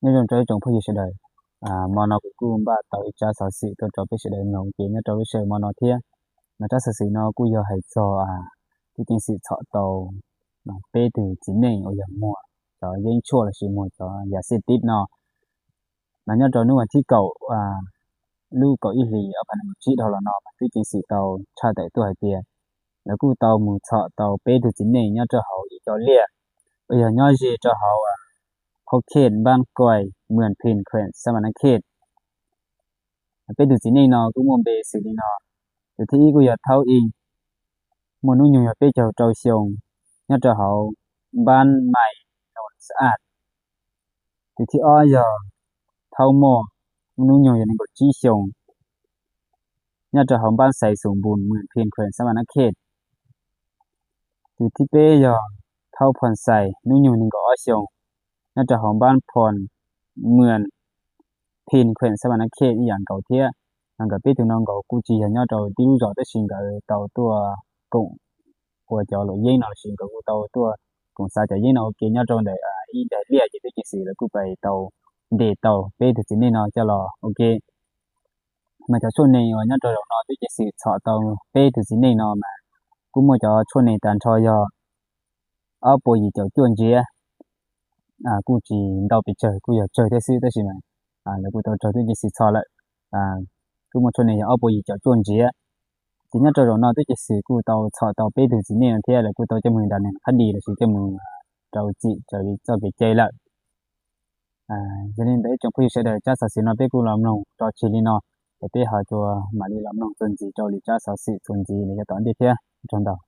Nyob zoo rau ib tsoom phooj ywg sawv daws, hmo no kuv kuj npaj tau ib tsab xov xwm tuaj rau peb sawv daws mloog ua ke nyob rau lub sij hawm hmo no thiab. Mas tsab xov xwm no kuj yog hais txog tub ceev xwm txhom tau peb tug txiv neej uas yog muag cov yeeb tshuaj lossis muag cov yam xej tib no. Mas nyob rau hnub vas thib kaum lub kaum ib hlis ob phav nees nkaum tsib dhau los no mas tub ceev xwm tau tshaj tawm tuaj hais tias lawv kuj tau mus txhom tau peb tug txiv neej nyob rau hauv ib co liaj uas yog nyob ze rau hauv Phab Khes, npab Kuais, mwm Phis, kheem Xab Mas Nab Khes. Peb tug txiv neej no kuj muaj npe xws li no: tus thib ib kuj yog Thaub Ib, muaj hnub nyoog yog peb caug rau xyoo, nyob rau hauv npab Mais, Noos Xab Aj. Tus thib ob yog Thaub Moj, muaj hnub nyoog yog nees nkaum tsib xyoo, nyob rau hauv npab Xais, Xus Npus, mwm Phis, kheem Xab Mas Nab Khes. Tus thib peb yog Thaub Phos Xais, hnub nyoog nees nkaum ob xyoo, nyob rau hauv npab Phos, mwm Phis, kheem Xab Mas Nab Khes ib yam nkaus thiab. Mas nkawd peb tug no nkaus kuj tsis yog nyob rau tib lub zos tab sis nkawd tau tuaj koom ua cov luam yeeb no lossis nkawd kuj tau tuaj koom xav cov yeeb no ua ke nyob rau ntawm ib daim liaj ces tub ceev xwm lawv kuj pais tau ntes tau peb tug txiv neej no coj los ua ke. Mas cov tshuaj nees uas nyob rau zaum no tub ceev xwm txhom tau peb tug txiv neej no mas kuj muaj cov tshuaj nees tag nrho yog ob puas yim caum cuaj ntsiav. Kuj tsis ntau pes tsawg, kuj yog tsawg thiab xwb tab sis mas lawv kuj tau raug tub ceev xwm txhom lawm. Kuj muaj tshuaj nees yog ob puas yim caum cuaj ntsiav. Ces nyob rau zaum no tub ceev xwm kuj tau txhom tau peb tug txiv neej no thiab lawv kuj tau coj mus da nees khab dis lossis coj mus rau txim raws li txoj kev cai lawm. Yog li ntawd ib tsoom phooj ywg sawv daws, tsab xov xwm no peb kuj los mloog tso tseg li no, ces peb ho tsuas mam li los mloog txuas ntxiv rau lwm tsab xov xwm txuas ntxiv los yav tom ntej thiab. Ua tsaug ntau.